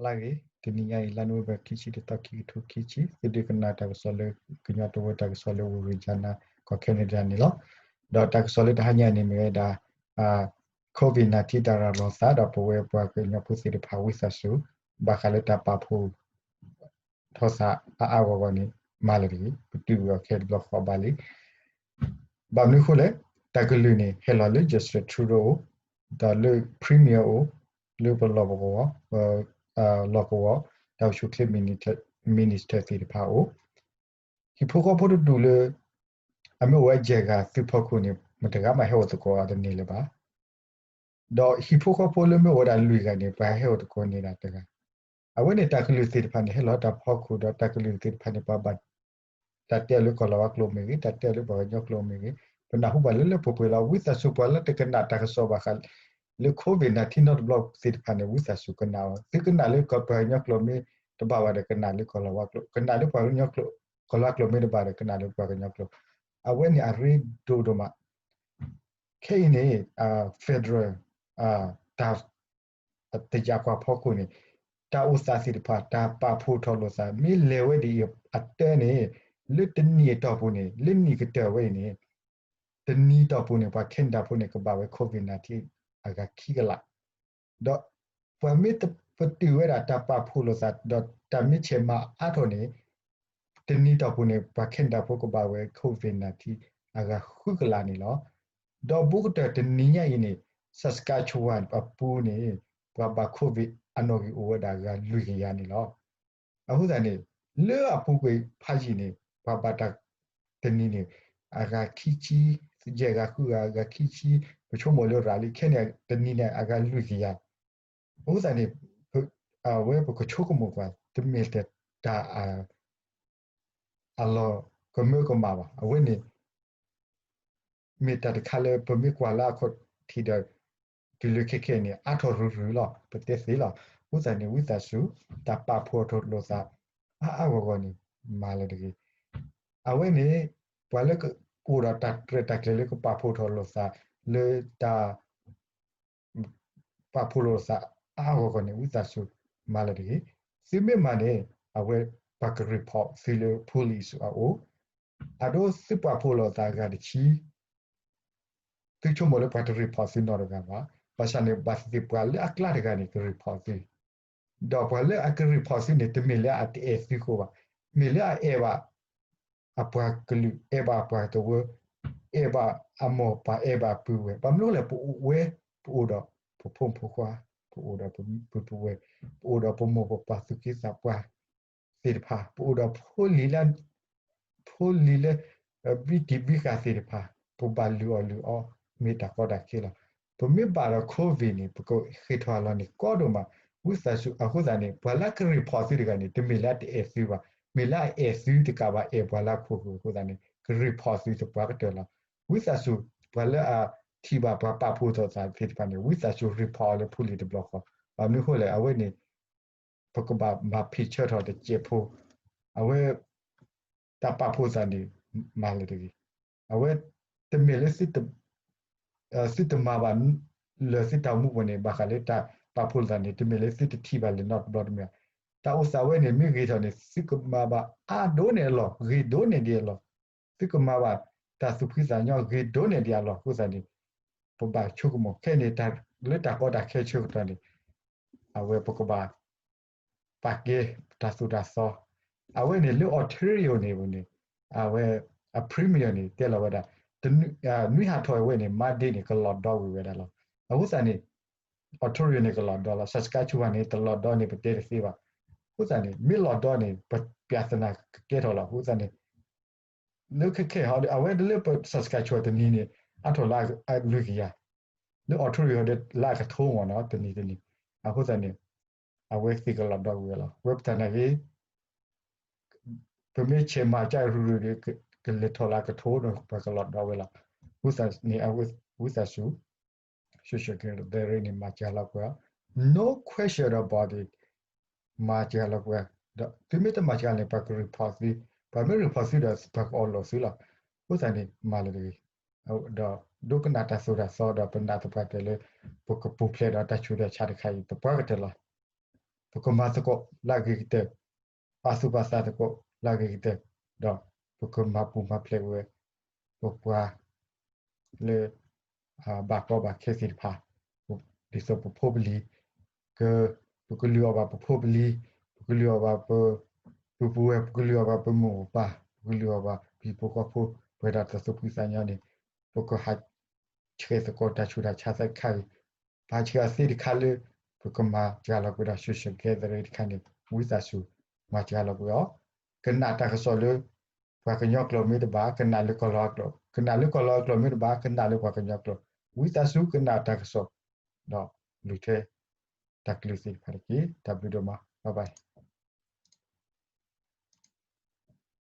လၢဂ့ၤ, တနံၤညါအံၤ လါနိၣ်ဝ့ဘၢၣ် ခံဆံတသီ ခံကထိခံဆံ သုဒိကနၣ်တၢ်ကစီၣ်လၢ ကညီတဝၢတၢ်ကစီၣ်လၢ Regina ကီၢ် Canada န့ၣ်လီၤ. ဒီးတၢ်ကစီၣ်လၢတဟါညါန့ၣ် မ့ၢ်ဝဲဒၣ် COVID nineteen တၢ်ရၤလီၤသး ဒီးပဝဲပှၤကညီဖိသ့ၣ်တဖၣ် ဝံသးစူၤ ဘၣ်ဃးလၢတၢ်ပာ်ဖှိၣ် ထီၣ်သးအါအါဂီၢ်ဂီၢ်န့ၣ် မၤလၢတဂ့ၤ, ပတုာ်အီၤခဲတဘျီဃီဘၣ်လံ. ဘၣ်မနုၤအဃိလဲၣ်, တၢ်ကလုၢ်န့ၣ် ဟဲလီၤလၢ Justin Trudeau အအိၣ်, ဒီးလၢ Premier အအိၣ်, လၢပလီၢ်ပကဝီၤ, လီၢ်ကဝီၤ တၢ်အိၣ်ဆူၣ်အိၣ်ချ့ Minister သ့ၣ်တဖၣ်အအိၣ်, ဟံၣ်ဖိဃီဖိတဒူၣ်လၢ အမ့ၢ်အိၣ်ဝဲယဲၢ်ဂၤသုးဖီခိၣ်န့ၣ် မတဂၤမးဟဲအိၣ်သကိးအီၤတန့ၢ်လၢၤဘၣ်. ဒီးဟံၣ်ဖိဃီဖိလၢမ့ၢ်အိၣ်ဝဲဒၣ်လွံၢ်ဂၤန့ၣ် ပှၤဟဲအိၣ်သကိးန့ၢ်ဒၣ်တဂၤ. အဝဲန့ၣ်တၢ်ကလုၢ်သ့ၣ်တဖၣ်န့ၣ် ဟဲလီၤတၢ်ဖီခိၣ်ဒီးတၢ်ကလုၢ်သ့ၣ်တဖၣ်န့ၣ် ပှၤဘၣ် တၢ်တဲအီၤလၢကီၢ်လၤဝါကျိာ်မ့ၢ်ဂ့ၤ, တၢ်တဲအီၤလၢပှၤကညီကျိာ်မ့ၢ်ဂ့ၤ, ပနၢ်ဟူဘၣ်လၢလၢပှဲၤပှဲၤလီၤ. ဝံသးစူၤပှၤလၢတကနၣ်တၢ်ကစီၣ်ဘၣ်ဃး လၢ COVID nineteen နီတဘျီသ့ၣ်တဖၣ်န့ၣ် ဝံသးစူၤကနၣ်အီၤ, သုကနၣ်လၢပှၤကညီကျိာ်မ့ၢ်တဘၣ်ဘၣ်ဒီး ကနၣ်လၢကီၢ်လၤဝါကျိာ်, ကနၣ်လၢပှၤကညီကျိာ်, ကီၢ်လၤဝါကျိာ်မ့ၢ်တဘၣ်ဒီး ကနၣ်လၢပှၤကညီကျိာ်. အဝဲန့ၣ်အရ့ဒိၣ်ဒိၣ်မး. ခဲအံၤန့ၣ် federal တၢ် တယာ်ကွၢ်ဖီခိၣ်န့ၣ် တၢ်အိၣ်သးသ့ၣ်တဖၣ် တၢ်ပာ်ဖှိၣ်ထီၣ်လိာ်သး မ့ၢ်လဲၤဝဲဒ်အံၤအတၢန့ၣ် လၢတနံၣ်အတီၢ်ပူၤန့ၣ် လၢနံၣ်ကတၢၢ်ဝဲအံၤန့ၣ် တနံၤတီၢ်ပူၤန့ၣ် ပှၤ Canada ဖိန့ၣ် ကဘၣ်ဝဲ COVID nineteen အဂၤခံကလး, ဒီး ပှၤမ့ၢ်ပတုာ်ဝဲဒၣ်တၢ်ပာ်ဖှိၣ်လိာ်သး ဒီးတၢ်မ့ၢ်ဆဲးမၤအါထီၣ်န့ၣ် တနံၤတီၢ်ပူၤန့ၣ် ပှၤ Canada ဖိကဘၣ်ဝဲ COVID nineteen အဂၤဃုကလးန့ၣ်လီၤ. ဒီးဘူးကတၢၢ်တနံၤညါအံၤန့ၣ် Saskatchewan အပူၤန့ၣ် ပှၤဘၣ် COVID အနီၣ်ဂံၢ်အိၣ်ဝဲဒၣ်ဂၤလွံၢ်ကယၤန့ၣ်လီၤ. အဃိသတးန့ၣ် လၢအပူၤကွံာ်ဖးယံာ်န့ၣ် ပှၤဘၣ်တၢ်တနံၤန့ၣ် အဂၤခံဆံ, ယဲၢ်ဂၤဃုဂၤ အဂၤခံဆံ, ပဆိကမိၣ်လၢရၤလံ ခဲန့ၣ်တနံၤန့ၣ် အဂၤလွံၢ်ကယၤ. အဃိသတးန့ၣ် အဝဲပကဆိကမိၣ်ကွၢ် တမ့ၢ်တၢ် အလီၢ်ကမၢကမၣ်ဘၣ်. အဝဲန့ၣ် မ့ၢ်တၢ်တခါလၢပမ့ၢ်ကွၢ်လၢအခီၣ်ထံးဒီး တုၤလၢခဲခဲန့ၣ် အါထီၣ်ရုၢ်ရုၢ်လီၤ ပတဲသ့လီၤ. အဃိသတးန့ၣ် ဝံသးစူၤ တၢ်ပာ်ဖှိၣ်ထီၣ်လိာ်သး အါအါဂီၢ်ဂီၢ်န့ၣ် မၤလၢတဂ့ၤ. အဝဲန့ၣ် ပှၤလၢကအိၣ်ဒီးတၢ်ရဲၣ်တၢ်ကျဲၤလၢကပာ်ဖှိၣ်ထီၣ်လိာ်သး လၢတၢ် ပာ်ဖှိၣ်လိာ်သးအါအါဂီၢ်ဂီၢ်န့ၣ် ဝံသးစူၤမၤလၢတဂ့ၤ. သုမ့ၢ်မၤန့ၣ် အဝဲပှၤက report သုလၢ police အအိၣ်, အဒိ သုပာ်ဖှိၣ်လိာ်သးအဂၤတဆံ သုဆိကမိၣ်လၢပှၤတ report သုနီတဂၤဘၣ်. ဘၣ်ဆၣ်န့ၣ် ဘၣ်သ့ၣ်သ့ၣ်ပှၤလၢအကျါတဂၤန့ၣ် က report သု, ဒီးပှၤလၢအက report သုန့ၣ် တမ့ၢ်လၢအတအဲၣ်သုဃိဘၣ်. မ့ၢ်လၢအအဲၣ်ဘၣ် အပှၤကလုာ်, အဲၣ်ဘၣ်အပှၤတဝၢ, အဲၣ်ဘၣ်အမိၢ်ပၢ်, အဲၣ်ဘၣ်အပုၢ်ဝဲၢ်, ဘၣ်မနုၤလဲၣ် ပအိၣ်ဝဲ, ပအိၣ်ဒီးပဖိမုၣ်ဖိခွါ, ပအိၣ်ဒီးပပုၢ်ပဝဲၢ်, ပအိၣ်ဒီးပမိၢ်ပပၢ်သူၣ်က့သးပှၢ်သ့ၣ်တဖၣ်, ပအိၣ်ဒီးဖိလံၤလၢ ဖိလံၤလၢ ဘံတံၢ်ဘံဃာ်သ့ၣ်တဖၣ် ပဘၣ်လုၢ်အီၣ်လုၢ်အီ မ့ၢ်တၢ်ကီတၢ်ခဲလီၤ. ပမ့ၢ်ဘၣ်ဒီး COVID န့ၣ် ပကဃ့ၢ်ထီၣ်အလီၢ်န့ၣ် ကီဒိၣ်မး. ဝံသးစူၤ အဃိသတးန့ၣ် ပှၤလၢအက report သုတဂၤန့ၣ် တမ့ၢ်လၢအတအဲၣ်သုဘၣ်. မ့ၢ်လၢအအဲၣ်သုတကးဘၣ် အဲၣ်ပှၤလၢအခိၣ်ဃၢၤအဃိသတးန့ၣ် က report သုသပှၢ်ကတၢၢ်လီၤ. ဝံသးစူၤ ပှၤလၢအထံၣ်ဘၣ်ပှၤပာ်ဖှိၣ်ထီၣ်သးသ့ၣ်တဖၣ်န့ၣ် ဝံသးစူၤ report အီၤလၢဖိလံၤတဘျီဃီ. ဘၣ်မနုၤအဃိလဲၣ် အဝဲန့ၣ် ပကဘၣ်မၤဖံးဆၢထီၣ်တစဲးဖိ, အဝဲ တၢ်ပာ်ဖှိၣ်သးန့ၣ် မၤလၢတဂ့ၤ. အဝဲ တမ့ၢ်လၢ သုတမၤဘၣ်လၢသုတၢ်အိၣ်မူပူၤန့ၣ် ဘၣ်ဃးလၢတၢ်ပာ်ဖှိၣ်လိာ်သးန့ၣ် တမ့ၢ်လၢသုတထံၣ်ဘၣ်လၢၤနီတဘျီတမ့ၢ်ဘၣ်. တၢ်အိၣ်သးဝဲန့ၣ် မ့ၢ်ဂ့ၤထီၣ်န့ၣ် သုကမၤဘၣ်အါဒိၣ်န့ၢ်အလီၢ်, ဂ့ၤဒိၣ်န့ၢ်ဒံးအလီၢ်, သုကမၤဘၣ်တၢ်သူၣ်ဖှံသးညီ ဂ့ၤဒိၣ်န့ၢ်ဒံးအလီၢ်အဃိသတးန့ၣ် ပဘၣ်ဆိကမိၣ်ခဲအံၤန့ၣ် လၢတၢ်ကီတၢ်ခဲဆၢကတီၢ်န့ၣ် အဝဲပကဘၣ် ပာ်ကဲတၢ်သိၣ်တၢ်သီ. အဝဲန့ၣ်လၢ Ontario န့ၣ်န့ၣ် အဝဲ အ premier န့ၣ် တဲလီၤဝဲဒၣ် နွံဟးထီၣ်ဝဲန့ၣ် Monday န့ၣ် က lockdown ဝံၤဝဲဒၣ်လီၤ. အဃိသတးန့ၣ် Ontario န့ၣ် က lockdown လီၤ. Saskatchewan န့ၣ် တ lockdown န့ၣ် ပတဲတသ့ဘၣ်. အဃိသတးန့ၣ် မ့ၢ် lockdown န့ၣ် ပပြဿနာကကဲထီၣ်လီၤ. အဃိသတးန့ၣ် လၢခဲခဲဟီဒီး အဝဲဒၣ်လၢပ Saskatchewan တနံၤန့ၣ် အါထီၣ်လၢအလွံၢ်ကယၤ, လၢ Ontario ဒီးလၢအကထိမ့ၢ်နီၤ တနံၤတနံၤ. အဃိသတးန့ၣ် အဝဲသ့ၣ်က lockdown ဝံၤလီၤ. ဝဲပတၢ်နာ်က့ ပမ့ၢ်ဆဲးမၤကၢ်ရုၢ်ရုၢ်ဒီး ကလဲၤထီၣ်လၢအကထိဒီး ပှၤက lockdown ဝဲလီၤ. အဃိသတးန့ၣ် ဝံသးစူၤ social care ဒဲရ့န့ၣ် မၤစှၤလီၤကွံာ်အီၤ no question about it. မၤစှၤလီၤကွံာ်အီၤ ဒီးသုမ့ၢ်တမၤစှၤန့ၣ် ပှၤက report သု, ပှၤမ့ၢ် report သုဒီး ပှၤကအီၣ်လိာ်သုလီၤ. အဃိသတးန့ၣ် မၤလၢတဂ့ၤ, ဒီးဒိကနၣ်တၢ်သိၣ်တၢ်သီဒီး ပနာ်သပှၢ်တၢၢ်လၢ ပကပူၤဖျဲးဒီးတၢ်ဆူးတၢ်ဆါတခါအံၤ သပှၢ်ကတၢၢ်လီၤ. ပကမၤသကိးလၢအဂ့ၤကတၢၢ်, ပာ်သူၣ်ပာ်သးသကိးလၢအဂ့ၤကတၢၢ်, ဒီးပကမၤပူၤမၤဖျဲးဝဲ ပပှၤ လၢ ဘၣ်ကီဘၣ်ခဲသ့ၣ်တဖၣ်, ဒ်သိးပဖိပလံၤ က ပကလုၢ်အီၣ်ဘၣ်ပဖိပလံၤ, ပကလုၢ်အီၣ်ဘၣ်ပပုၢ်ပဝဲၢ်, ပကလုၢ်အီၣ်ဘၣ်ပမိၢ်ပပၢ်, ပကလုၢ်အီၣ်ဘၣ်ပဟံၣ်ဖိဃီဖိ, ပှဲၤဒီးတၢ်သူၣ်ဖှံသးညီန့ၣ် ပကဟးဆှဲးသကိးတၢ်ဆူးတၢ်ဆါသ့ၣ်တခါအံၤ, ပဟးဆှဲးအီၤသ့ၣ်တခါလၢ ပကမၤစှၤလီၤကွံာ်ဒီး social gathering တခါန့ၣ် ဝံသးစူၤ မၤစှၤလီၤကွံာ်အီၤ, ကနၣ်တၢ်ကစီၣ်လၢ ပှၤကညီကျိာ်မ့ၢ်တဘၣ် ကနၣ်လၢကီၢ်လီၤအကျိာ်, ကနၣ်လၢကီၢ်လီၤအကျိာ်မ့ၢ်တဘၣ် ကနၣ်လၢပှၤကညီကျိာ်, ဝံသးစူၤကနၣ်တၢ်ကစီၣ် ဒီးလူၤထွဲ တၢ်ကလုၢ်သ့ၣ်တဖၣ်တက့ၢ်. တၢ်ဘျုးဒိၣ်မး bye bye.